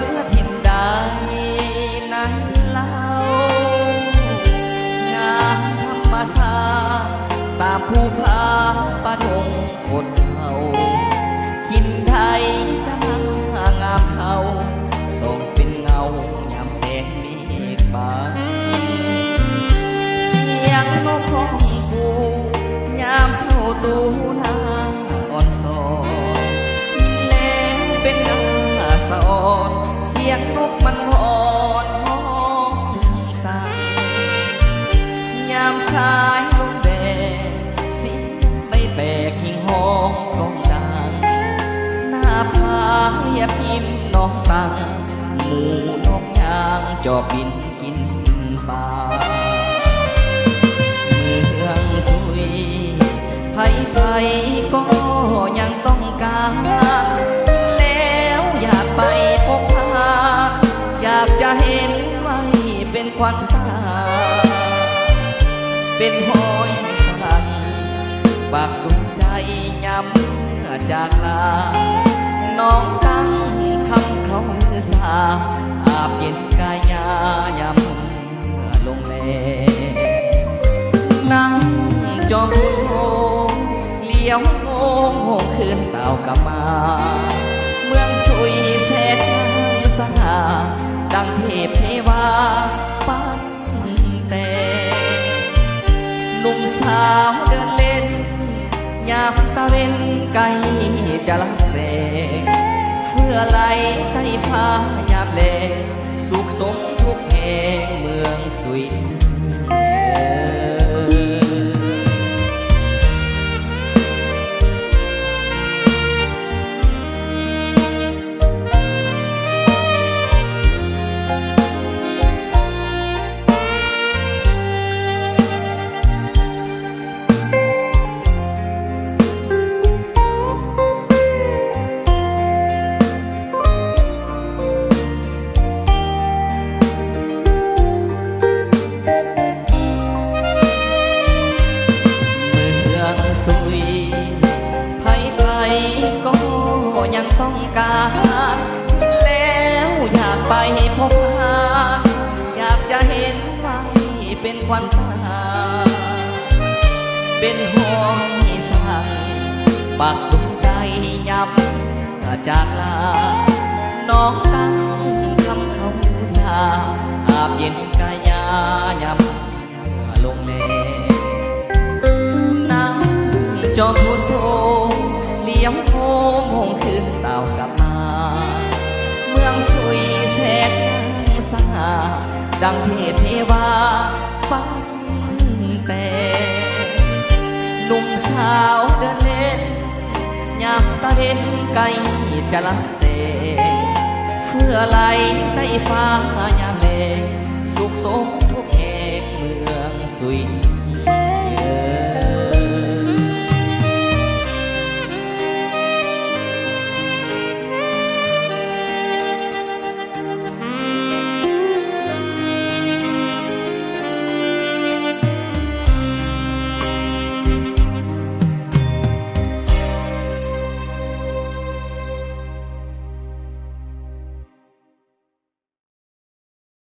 ເມື່ອຖິ່ນໃດໃນລາວ ງາມທຳມະຊາດ ຕາມພູຜາປ່າດົງຄົນເຮົາ ຖິ່ນໃດຈະງາມເທົ່າ ສ່ອງເປັນເງົາຍາມແສງເມ ບາງ ສຽງນົກຮ້ອງກູ ຍາມເຊົ້າຕູນາອ່ອນສອນ ຍິນແລ້ວເປັນໜ້າສະອອນ ສຽງນົກມັນຮ້ອນຮ້ອງສັ່ງ ຍາມສາຍລົມແບກ ສຽງໄມ້ແປກຫິງຮ້ອງກ້ອງດັງ ໜ້າຜາລຽບຫິມໜອງຕັງ ໝູ່ນົກຍາງຈອບບິນ ກິນປ່າ ເມືອງສຸຍ ໃຜໆກໍຍັງຕ້ອງການ ແລ້ວຢາກໄປພົບຜ່ານ ຢາກຈະເຫັນໄວ້ເປັນຂວັນຕາ ເປັນຮອຍສັນ ປັກດົງໃຈຍາມເມື່ອຈາກລາ ໜອງຕັງຄຳເຂົາລືສາ ອາບເຢັນກາຍຍາຍາມເມື່ອລົງແລ ນັ່ງຈອມຜູ້ຊົງ ຫຼຽວໂມງຫົວຄືນຕ່າວກັບມາ ເມືອງສຸຍແສນສະຫາ ດັ່ງເທບເທວາປັກ ແຕ່ ໜຸ່ມສາວເດີນເຫຼັ້ນ ຍາມຕາເວັນໃກ້ຈະລັບແສງ ເຟື່ອໄຫຼໃຕ້ຟ້າຍາມແລງ ສຸກສົມທຸກແຫ່ງເມືອງສຸຍ ເອີ. ເມືອງສຸຍ ໃຜໆກໍຍັງຕ້ອງການ ແລ້ວຢາກໄປພົບຜ່ານ ຢາກຈະເຫັນໄວ້ເປັນຂວັນຕາ ເປັນຮອຍສັນ ປັກດົງໃຈຍາມເມື່ອຈາກລາ ໜອງຕັງຄຳເຂົາລືສາ ອາບເຢັນກາຍຍາຍາມ ລົງແລ ນັ່ງຈອມຜູ້ຊົງ ຫຼຽວໂມງຫົວຄືນຕ່າວກັບມາ ເມືອງສຸຍແສນສະຫາ ດັ່ງເທບເທວາປັກແຕ່ ໜຸ່ມສາວເດີນເຫຼັ້ນ ຍາມຕາເວັນໃກ້ຈະລັບແສງ ເຟື່ອໄຫຼໃຕ້ຟ້າຍາມແລງ ສຸກສົມທຸກແຫ່ງເມືອງສຸຍ ເອີ.